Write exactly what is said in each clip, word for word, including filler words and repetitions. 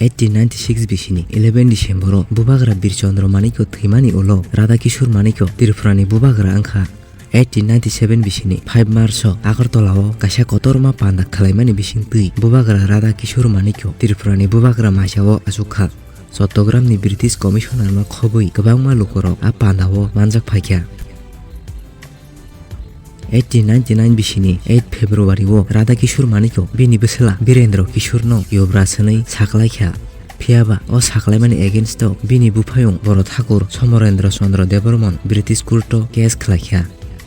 Eighteen ninety six bisini eleven December o Bubagra Bir Chandra Manikya thwimani ulo Radha Kishore Manikya Tripurani Bubagra wngkha. Eighteen ninety seven bisini five March o Agartala o kaisa kotorma panda khwlaimani bisingtwi Bubagra Radha Kishore Manikya Tripurani Bubagra maisao achukha. Chottogramni British Commissioner no khobwi kwbangma lukurok a pandao manjak phaikha. Eighteen ninety nine bisini eight February o Radha Kishore Manikya bini bwsla Birendra Kishore no Yuvraj hwnwi saklaikha. Phiyaba o saklaimani against o bini buphayung Boro Thakur Somarendra Chandra Debbarman British court o case khwlaikha.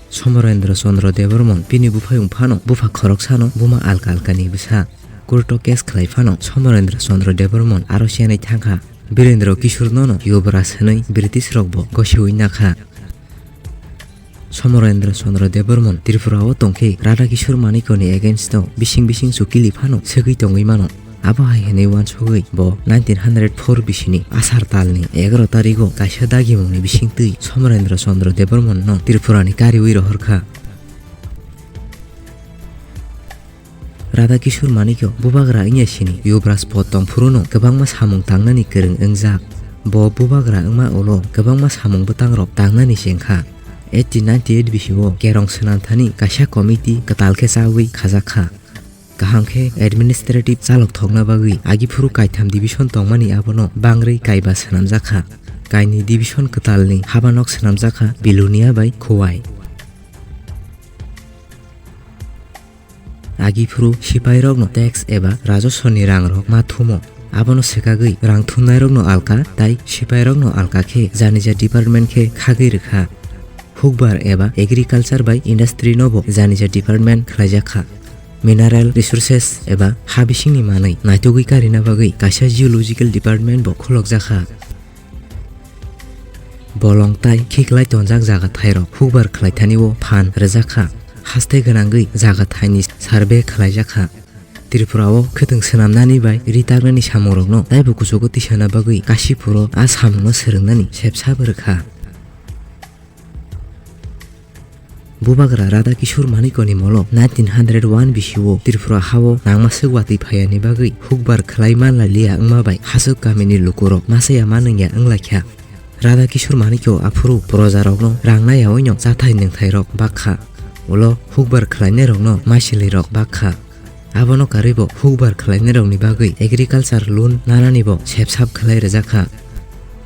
Somarendra Chandra Debbarman bini buphayung phano bupha khoroksano buma alka alkani bwsa. Court o case khwlai phano Somarendra Chandra Debbarman aro chenwi thangkha. Birendra Kishore nono Yuvraj hwnwi British rokbo gosiwi nakha. Somarendra Chandra Debbarman Tripura o tongkhe Radha Kishore Manikya ni against o bising bising chukili phano segwi tongwi mano. Abo hai hwnwi uansugwi bo nineteen hundred four bisini Asar talni egaroh tarigo kaisa dagimungni bisingtwi Somarendra Chandra Debbarman no Tripura ni kariwi rohorkha. Radha Kishore Manikya bubagra wngya sini Yuvraj pod tongphuru no kwbangma samung tangnani kwrwng wngjak. Bo bubagra wngma ulo kwbangma samung bwtangrok tangnani chengkha. Eighteen ninety eight bisio kerong swnamthani kaisa committee kwtal khe chawi khajakha. Kaham khe administrative chalok thokna bagwi agiphuru kaitham division tongmani abono bangri kaiba swnamjakha. Kaini division kwtalni habanok swnamjakha Bilonia bai Khowai. Agiphuru sipairokno tax eba rajoswani rangrok ma thumo. Abono swkagwi rang thumnairokno alka tai sipairokno alka khe janija department khe khagwi rwkha. Hukbar eba agriculture bai industry nobo janija department khlaijakha. Mineral resources eba ha bisingni manwi naitugwi karina bagwi kaisa geological department bo khulokjakha. Bolong tai khiklai tonjak jaga thairok hukbar khlaithani o phan rwjakha. Haste gwnangwi jaga thaini survey khlaijakha. Tripura o khwtwng swnamnani bai ritaknani samungrokno taibo kuchugo tisana bagwi Kashipur o a samungno swrwngnani sepsabo rwkha. Bubagra Radha Kishore Manikya ni molo nineteen hundred one bisio Tripura hao nangmaswk watwi phayani bagwi hukbar khlai manlaliya wngma bai hachwk kamini lukurok machaya manwngya wnglaikha. Radha Kishore Manikya aphuru projarokno rang nayaoino chathai nwngthairok bakha. Ulo hukbar khlainairokno maisilirok bakha. Abono karwibo hukbar khlainairokni bagwi agriculture loan nananibo sepsap khlai rwjakha.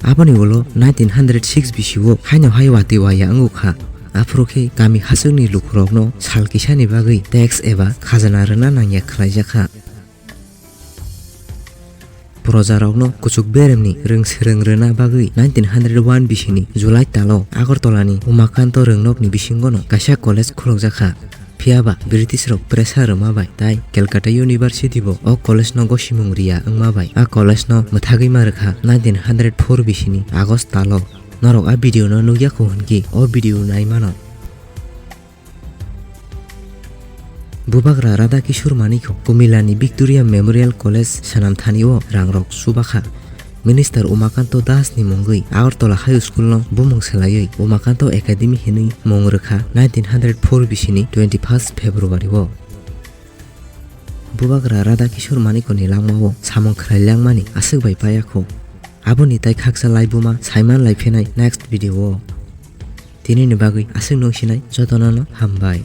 Aboni ulo nineteen hundred six bisio haino hai watwi waya wngkha. Aphuru khe kami hachwkni lukurokno sal kisani bagwi tax eba khajana rwna nangya khlaijakha. Projarokno kuchuk beremni rwng swrwng rwna bagwi nineteen hundred one bisini July talo Agartala ni Umakanto rwngnokni bisingono kaisa college khulokjakha. Phiyaba British rok pressure rwma bai tai Calcutta University bo o college no gosimung riya wngma bai a college no mwthagwi ma rwkha nineteen hundred four bisini August talo. Norok a video no nukya kho hwnkhe o video nai mano. Bubagra Radha Kishore Manikya Kumilani Victoria Memorial College swnamthani o rangrok chubakha. Minister Umakanto Das ni mungwi Agartala High School no bumung swlaiwi Umakanto Academy hinwi mung rwkha nineteen hundred four bisini twenty first February o. Bubagra Radha Kishore Manikya ni langma o samung khwlai langmani aswk bai paya kho. Aboni tai khaksa laibuma saiman lai phinai next video o. Tini ni bagwi aswk nung sinai jotono no hambai.